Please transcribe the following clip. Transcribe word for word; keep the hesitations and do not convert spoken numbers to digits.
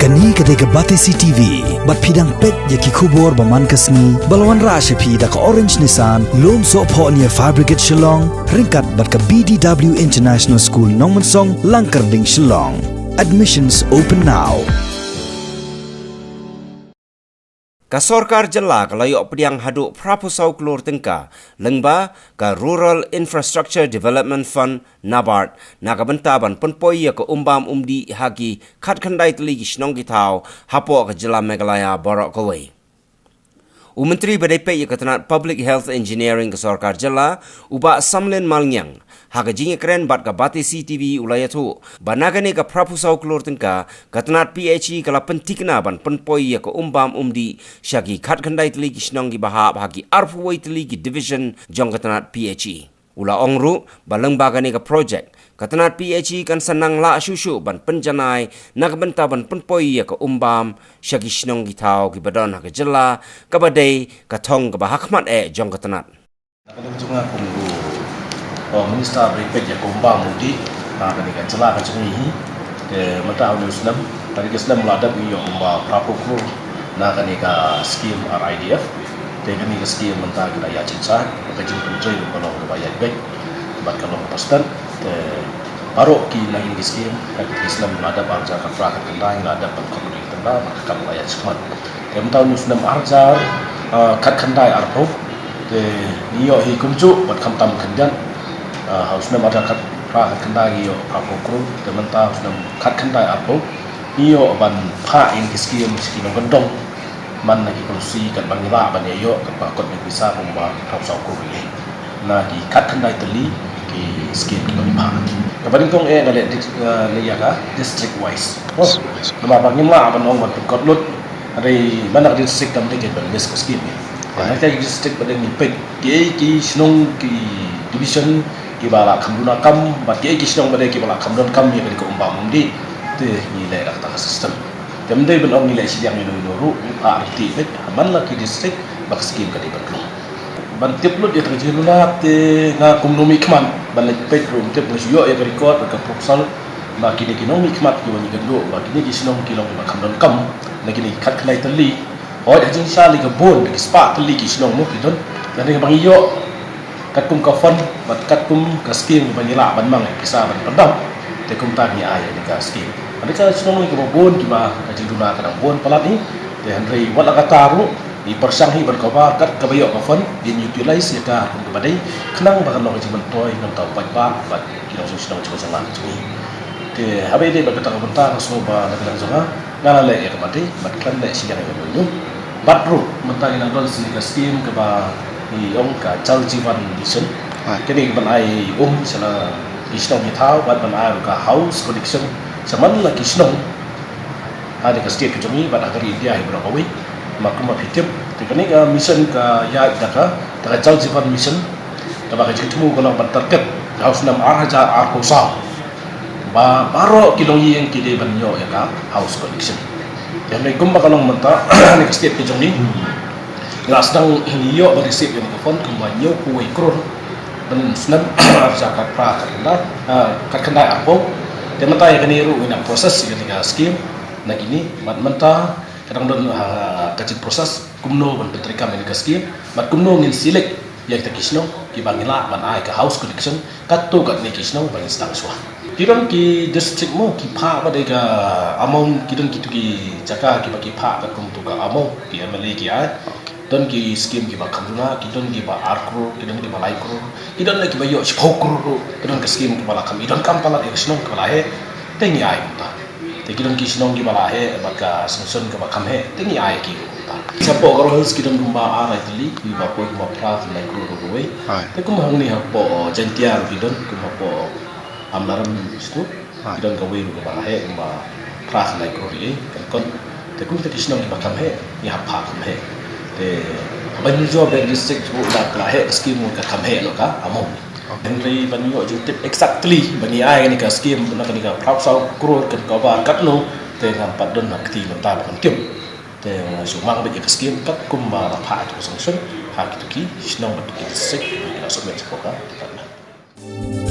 Kane ka dei ka Batesi T V, bad phi dang peit ïa ki khubor ba man ka sngi, ba la wanrah sha phi da ka Orange Nissan, Lumsohphoh near Fire Brigade Shillong, ryngkat bad ka B D W International School Nongmensong, Langkyrding, Shillong. Admissions open now. Ka sorkar jylla ka la ïoh pdiang haduh phra phew saw klur tyngka, lyngba ka Rural Infrastructure Development Fund, NABARD, na ka bynta ban pynpoi ïa ka um bam um dih ha ki khatkhyndai tylli ki shnong ki thaw hapoh ka jylla Meghalaya baroh kawei. U Myntri ba dei peit ïa ka tnat Public Health Engineering ka sorkar jylla, u Bah Samlin Malngiang, ha ka jingïakren bad ka Batesi T V u la ïathuh ba na kane ka phra phew saw klur tyngka, ka tnat P H E ka la pynthikna ban pynpoi ïa ka um bam um dih sha ki khatkhyndai tylli ki shnong kiba hap ha ki arphew wei tylli ki division jong ka tnat P H E. U la ong ruh ba lyngba kane ka projek, ka tnat P H E kan sa nang lah shuh shuh ban pynjanai na ka bynta ban pynpoi ïa ka um bam sha ki shnong ki thaw kiba don ha ka jylla, kaba dei ka thong kaba ha khmat eh jong ka tnat. Na ka liang jong nga kum u, uh, Minister ba dei peit ïa ka um bam um dih, ha kane ka jylla ka jong ngi hi. Te mynta ha une u snem, kane ka snem la dep ngi ïoh kumba phra phew klur na kane ka scheme R I D F. Te kane ka scheme mynta ka da ïa jingshai, ka jingpyntrei ruh ka long kaba ïaid beit bad ka long kaba stet. Te baroh ki na kine ki scheme, ha kine ki snem la dep arhajar khatphra khatkhyndai, la dep ban khot lut ïa ka tender, bad ka kam ka la ïaid shakhmat. Te mynta une u snem arhajar, ah, khatkhyndai arphew, te ngi ïoh hi kumjuh bad khamtam khyndiat, ah, ha u snem arhajar khatphra khatkhyndai ngi ïoh phra phew klur, te mynta u snem khatkhyndai arphew ngi ïoh ban phah ïa ki scheme sha ki nongkyndong. Man la ki policy katba ngi lah ban ïa ïoh, katba kot ïa ki pisa kumba phra phew saw klur ïa na ki khatkhyndai tylli ki scheme kiba ngi phah. Kaba nyngkong eh nga leh dis-, eh, leh ïa ka district wise. Oh, namar ba ngim lah ban ong ban pynkot lut. Hynrei man la ka district kam dei ban list ka scheme. Right. Na ka district ba dei ngi peit kiei ki shnong ki division kiba la kham duna kam, bad kiei ki shnong ba dei kiba la kham don kam ïa kane ka um bam um dih. Te ngi leh da kata ka system. Te ym dei ban ong ngi leh shiliang ïano ïano ruh, ngi phah ryntih beit, man la ki district ba ka scheme ka dei ban rung. Ban tip lut ïa ka jingduna te nga kum nongmihkhmat, ban leit peit ruh ym tip, nga shu ïoh ïa ka record bad ka proposal ba kine ki nongmihkhmat kiba ngi kynduh ba kine ki shnong ki long kiba kham don kam na kine ki khatkhyndai tylli. Hooid, ha jingshisha lei ka bun, ki spah tylli ki shnong mo ki don. Lane ba ngi ïoh katkum ka fund bad katkum ka scheme ba ngi lah ban mang ïa ki pisa ban pyndap, te kumta ngi ai ïa kane ka scheme. Hynrei ka shnong ngi kaba bun kiba ka jingduna ka dang bun palat hi. Te hynrei wat la katta ruh ngi pyrshang hi ban cover kat kaba ïoh ka fund, ngin utilize ïa ka kum kaba dei, khnang ba kan long ka jingmyntoi na ka bynta u paidbah bad ki nongshong shnong jong ka jylla jong ngi. Te haba ïadei bad kata ka bynta, nga sngew ba na ka liang jong nga, nga la leh ïa kaba dei, bad khlem leh shiliang ïa kaba nyngkong. Bad ruh mynta ngi dang don sa kane ka scheme kaba ngi ong ka Jal Jeevan Mission. Right. Kane ka ban ai um sha la ki shnong ki thaw, bad ban ai ruh ka house connection sha man la ki shnong ha kane ka state ka jong ngi bad ha ka ri India hi baroh kawei. Ma kumba phi tip, te kane ka mission ka ïaid da ka, da ka Jal Jeevan Mission, kaba ka jingthmu ka long ban target ha u snem ar hajar arphew saw ba baroh ki longïing ki dei ban ïoh ïa ka house connection. Te hynrei kumba ka long mynta ha kane ka state ka jong ngi, ngi la sdang ïoh ban receive ïa kane ka fund kumba hynñiewphew wei klur ban snem, ar hajar khatphra khatkhyndai, ah, khatkhyndai arphew. Te mynta ïa kane ruh ngi nang process ïa kane ka scheme na kine, bad mynta ka dang don, ah, ka jingprocess kumno ban pyntreikam ïa kane ka scheme bad kumno ngin select ïa kita ki shnong kiba ngi lah ban ai ka house connection katto katne ki shnong ba ngin sdang shuwa. Ki don ki district mo ki phah pat ïa ka amount, ki don kito ki jaka kiba ki phah katkum to ka amount ki M L A ki ai. Don ki scheme kiba kham duna, ki don kiba ar klur, ki don kiba lai klur, ki don kiba ïoh shiphew klur ruh, ki don ki scheme kiba la kham, ki don kam palat ïa ka shnong kiba la heh, te ngi ai kumta. Te ki don ki shnong kiba la heh bad ka sanction kaba kham heh, te ngi ai ki kumta. Shapoh Garo Hills ki don kumba ar lai tylli kiba poi kumba phra khyndai klur ruh kawei. Hai. Te kumba hangne hapoh Jaintia ruh ki don kumba hapoh Amlarem East ruh. Hai. Ki don kawei ruh kaba la heh kumba phra khyndai klur ïa kan kon. Te kumta ki shnong kiba kham heh, ngi hap phah kham heh. Te haba ngi ïoh ba district ruh da ka la heh ka scheme ruh ka kham heh noh ka amount. Hynrei ban ïoh jingtip exactly ba ngi ai kane ka scheme na kane ka phra phew saw klur kan cover katno, te ngam pat don ha kti mynta ba kan tip. Te nga shu mang beit ïa ka scheme katkum ba la phah ïa ka sanction ha kito ki shnong bad ki district ba ngi la submit shapoh ka department.